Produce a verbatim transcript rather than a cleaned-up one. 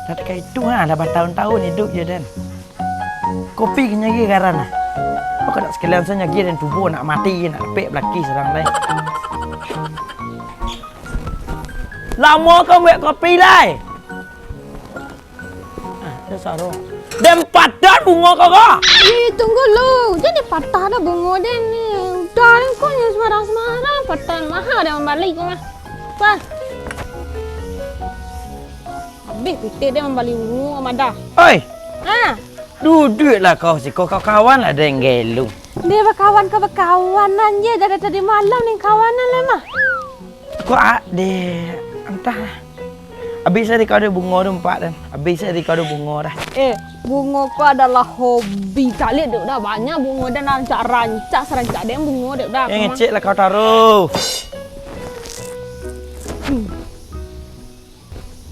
Tapi ka itu ha, lah batahun-tahun iduik jo den. Kopi ka nyari garan lah. Kok dak sakalian sajo nyari den tubuah nak mati, nak lapek balaki surang lai. Lamo ko buek kopi lai? Ah, dah saro. Den patah bungo ko ko. Ih, tunggu lu. Jan dipatah dah bungo den ni. Udah den ko nyo sembarang-sembarang. Patah mahal den mambali ko mah. Wah. Abih pitih den mambali bungo mah dah. Oi. Ha. Duduaklah kau siko, kau kawan lah den gelo. Dia bakawan ka bakawanan je, dari tadi malam ni kawanan lai mah. Kok a-, deh, antahlah. Abih sari kau ado bungo tu, Pak, dan. Abih sari kau ado bungo dah. Eh, bungo ko adalah hobi. Caliak dek dah, banyak bungo dan rancak-rancak, sarancak den bungo dek dah. Eh, ngecek lah kau taruh.